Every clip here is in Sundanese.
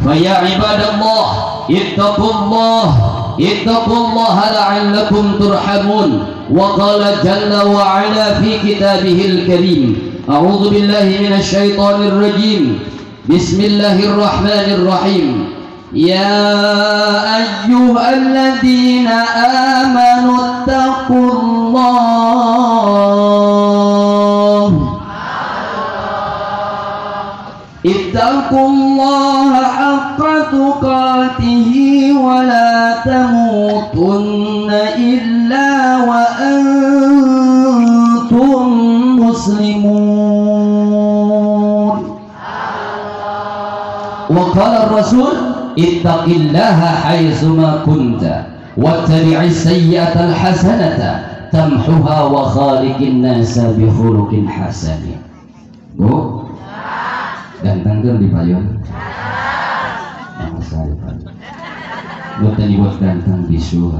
Fa ya ibadallah ittaqullah ittaqullaha la'allakum turhamun. Wa qala jalla wa ala fi kitabihil karim, a'udzu billahi minasy syaithanir rajim, bismillahirrahmanirrahim. Ya ayyuhalladzina amanu ittaqullah ittaqullaha haqqa tuqatihi wa la tamutunna illa wa antum muslimun. Wa qala ar-rasul ittaqillaha haitsuma kunta wattabi'is sayyi'atal hasanata tamhuha wa khaliqin nasa bi khuluqin hasanin. Bu, ganteng di payun. Masa di payun. Boten dibuat ganteng bisu.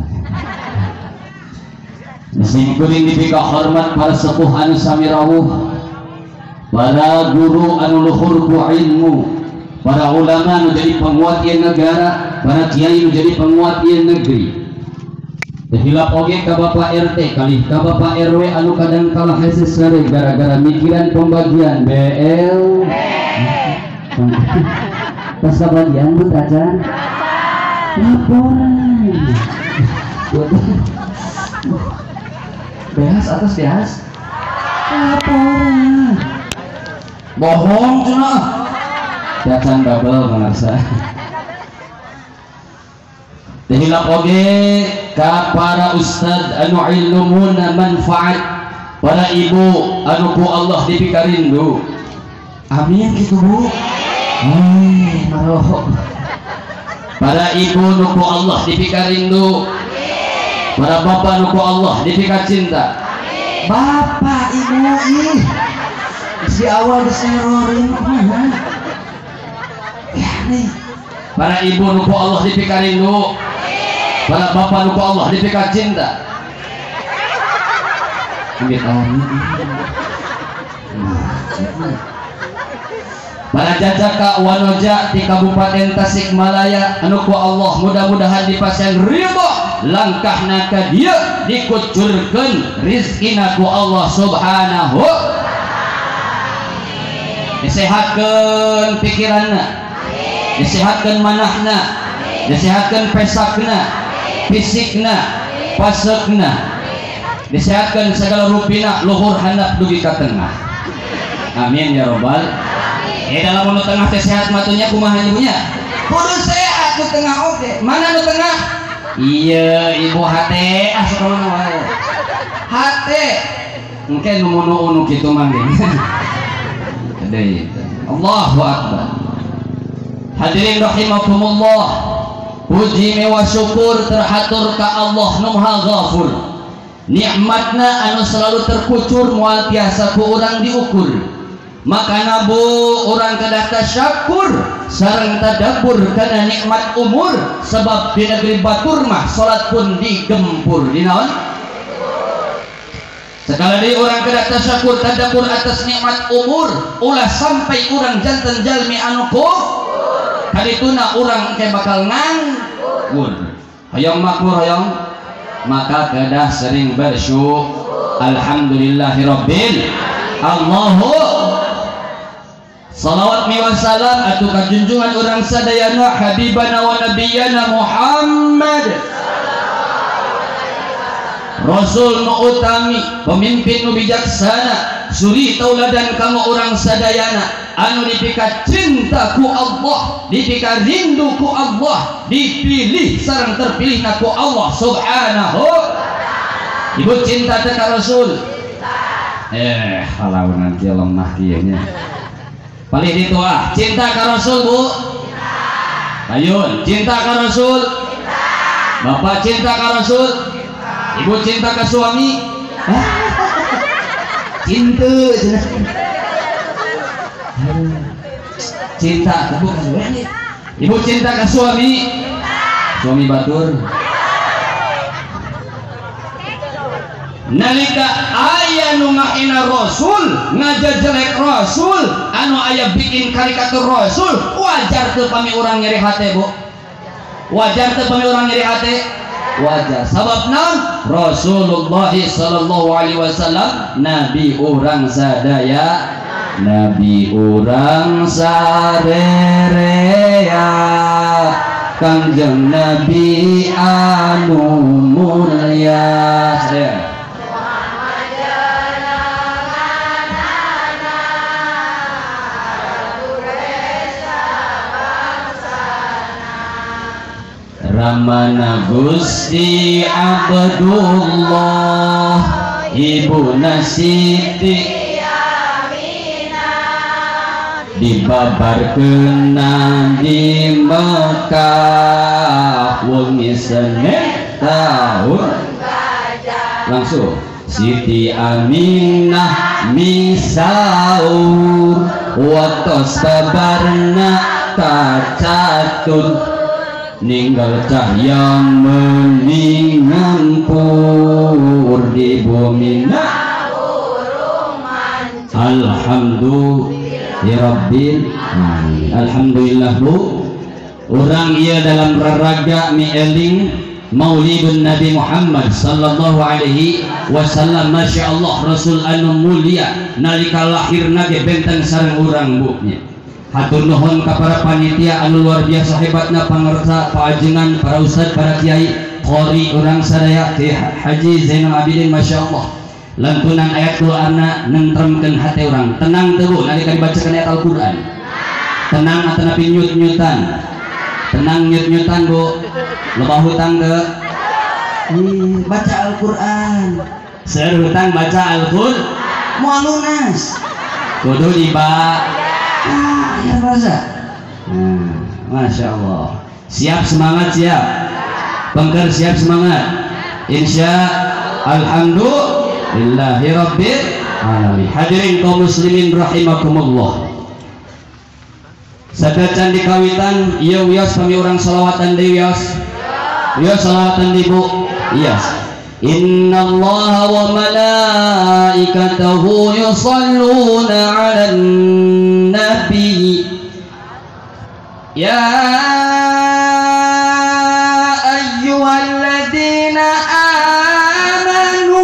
Sim kuring dipika hormat para sepuh anu sami rawuh, para guru anu luhur ku ilmu, para ulama nu jadi penguat ieu negara, para kiai nu jadi penguat ieu negeri. Hilap oge ka Bapak RT kalih ka Bapak RW anu kadang kalah hese sare gara-gara mikiran pembagian BL. Pas bagian bu tacan laporan behas atas behas laporan bohong cenah tacan double pemirsa. Hilap oge ka para ustad anu ilmuna manfaat, para ibu anu ku Allah dipikarindu. Amin gitu bu. Maroh. Para ibu nu ku Allah dipikarindu, para bapak nu ku Allah dipikacinta. Bapak ibu ih si awal diserorin kumaha ya nih. Para ibu nu ku Allah dipikarindu, para bapak nu ku Allah dipikacinta. Amin amin. Para jajaka wanoja di Kabupaten Tasikmalaya anu ku Allah mudah-mudahan dipasihan ridho langkahna ka dieu dikucurkeun rizkina ku Allah subhanahu. Disehatkeun pikiranna, disehatkeun manahna, disehatkeun pesakna, fisikna, pasekna, disehatkeun segala rupina luhur handap dugi ka tengah. Amin ya robbal. Dalam nu tengah teh sehat matunya kumaha ibunya? Kudu sehat nu tengah oge. Mana nu tengah? Iya, ibu hate ah sok mana wae. Hate. Engke nu nu kitu mah ge. Deui. Allahu akbar. Hadirin rahimakumullah. Puji mewah syukur terhatur ka Allah nu Maha Ghafur. Nikmatna anu selalu terkucur moal tiasa ku urang diukur. Maka nabu orang kedah tasyakur sareng tadabbur kana nikmat umur, sebab di negeri batur mah salat pun digempur di naon. Sekali deui orang kedah tasyakur tadabbur atas nikmat umur, ulah sampai urang janten jalmi anu kufur. Kadituna urang engke bakal nganggur. Hoyong makmur hoyong, maka kedah sering bersyukur. Alhamdulillahirabbil Allahu. Salawat miwa salam atuh ka junjungan urang sadayana habibana wa nabiyana Muhammad, Rasul nu utami, pemimpin nu bijaksana, suri tauladan kanggo urang sadayana anu dipika cinta ku Allah, dipika rindu ku Allah, dipilih sareng terpilihna ku Allah subhanahu. Ibu cinta teh ka Rasul. Kalau nanti lemah kieu nya. Paling itu ah, cinta ka Rasul bu. Ayun, cinta ka Rasul. Bapak cinta ka Rasul. Ibu cinta ka suami. Cinta, cinta, bu. Ibu cinta ka suami. Suami batur. Nalika aya nu ngahina Rasul, ngajajelek Rasul, anu aya bikin karikatur Rasul, wajar teu pami urang nyeri hate, Bu? Wajar teu pami urang nyeri hate? Wajar. Sabab naon? Rasulullah sallallahu alaihi wasallam nabi urang sadaya, nabi urang sarerea, Kangjeng Nabi anu mulya. Sadaya. Ramana Gusti Abdullah, Ibuna Siti Aminah, dibabarkeun di Mekah wengi Senin tahun langsung Siti Aminah misaur watos babarna kacatun ninggal cahya mening ngampur di bumi. Alhamdulillahirabbil alamin. Alhamdulillah Bu, urang ieu dalam raraga mieling Maulidun Nabi Muhammad sallallahu alaihi wasallam. Masya Allah, Rasul anu mulia nalika lahirna ge benten sareng urang Bu nya. Hatur nuhun ka para panitia anu luar biasa hebatna, pangersa, paajengan, para ustad, para kiai, qori urang sadaya, Ki Haji Zainal Abidin, Masya Allah. Lantunan ayat Qur'anna nentremkeun hate urang. Tenang teu Bu nalika dibacakan ayat Al-Qur'an? Tenang atanapi nyut-nyutan? Tenang nyut-nyutan Bu. Loba hutang teu? Baca Al-Qur'an. Seueur hutang baca Al-Qur'an moal lunas. Kudu dibaca. Ya bahasa. Masya Allah. Siap semangat siap. Pengker siap semangat. Insya alhamdulillahirabbil alamin. Hadirin kaum muslimin rahimakumullah. Sadacan di kawitan ieu wios kami urang salawatan deui wios. Wios salawatan deui Bu. Iya. Innallaha wa malaikatahu yusholluna 'alan nabi ya ayyuhalladzina amanu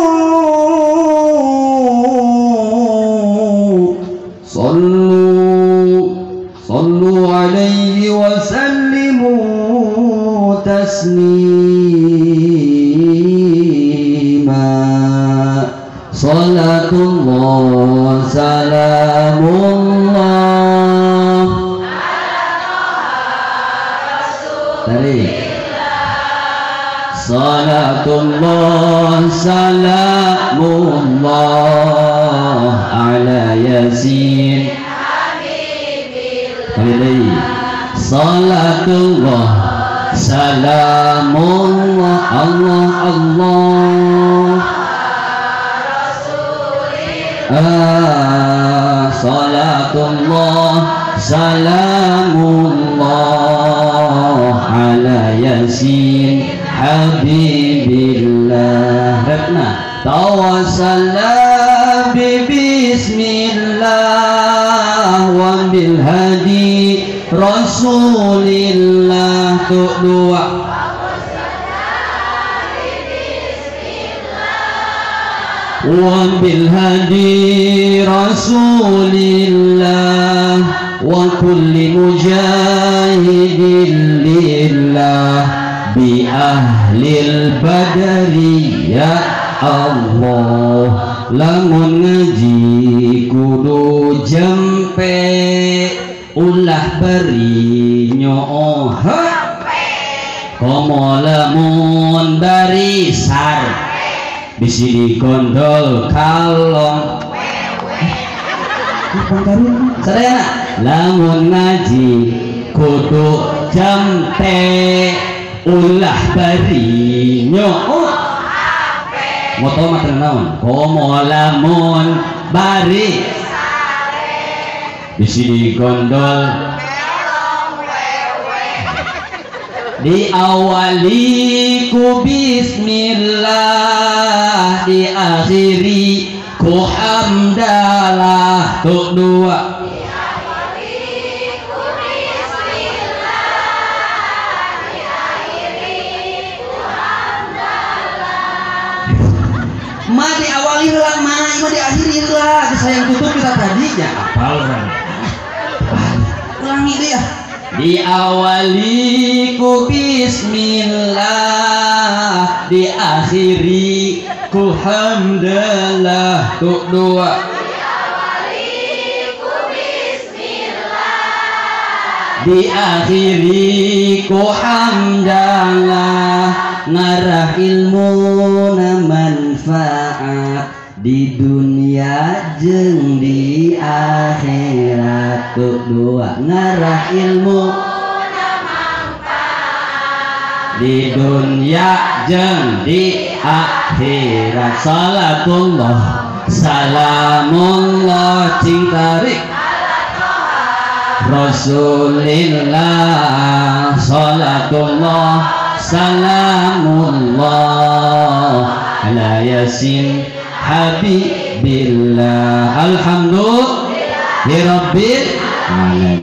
sallu 'alaihi wa sallimu taslima. Salatullah salamullah ala tarik. Salatullah salamullah ala Yasin habibillah. Salatullah salamullah Allah Allah. Salatullah salamullah ala Yasin habibillah. Retna tawassalna bi bismillah wa bil hadi rasulillah. Tuh dua. Wa bil hadi rasulillah wa kulli mujahidin lillah bi ahlil badri ya Allah. Lamun ngaji kudu jempe ulah beri nyooh komo lamun barisar bisi digondol kalong sadayana. Lamun ngaji kudu jampe ulah bari nyoo moto mah teu naon komo lamun bari bisi digondol. Diawali ku bismillah, diakhiri ku hamdalah. Tuh dua. Diawali ku bismillah, diakhiri ku hamdalah. Ma diawali heula, ma ima diakhiri heula. Geus hayang tutup kita tadi nya apal urang. Ulangi deui ah. Diawali ku bismillah, diakhiri ku hamdalah. Tuh dua. Diawali ku bismillah, diakhiri ku hamdalah. Ngarah ilmu na manfaat di dunia jeung di akhirat. Tuh dua. Ngarah ilmu di dunia jeung di akhirat. Salatullah salamullah cing tarik Rasulillah. Salatullah salamullah ala yasin habibillah. Alhamdulillah rabbil alamin.